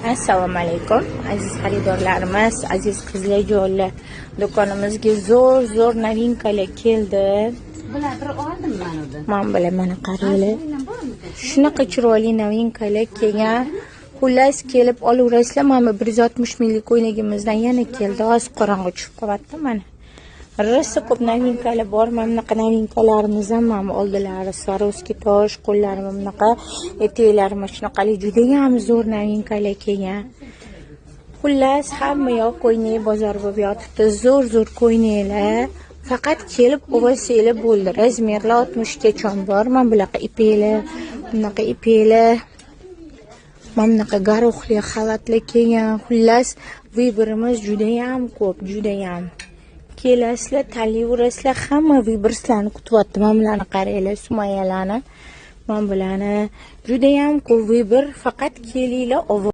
Assalomu alaykum, aziz xaridorlarimiz, aziz qizlarjonlar. Do'konimizga zo'r zo'r новинка lar keldi. Bular bir oldim man uni. Man bilan mana qaranglar. Shunaqa chiroyli новинка lar kelgan. Xullas, kelib olaverasizlar. Mana bu 160 minglik ko'ylagimizdan yana keldi. Hozir qorong'i tushib qolyapti mana. Rosa ko'p новинка lar bor. Mana bunaqa новинка larimiz ham, mana oldilari Swarovski tosh, qo'llari bunaqa, etaklari mana shunaqali, judayam zo'r новинка lar kelgan. Xullas, hamma yoq ko'ylak bozor bo'lib yotibdi. Zo'r zo'r ko'ylaklar. Faqat kelib olsanglar bo'ldi. Размер lar 60 gacha bor. Mana bunaqa ipaklar, bunaqa ipaklar. Mana bunaqa горох li xalatlar kelgan. Xullas, выбор imiz judayam ko'p, judayam. Kelasizlar, tanlayverasizlar, hamma выбор sizlarni kutyapti. Mana bularni qaranglar, sumayalarni. Mana bularni judayam ko'p выбор. Faqat kelinglar,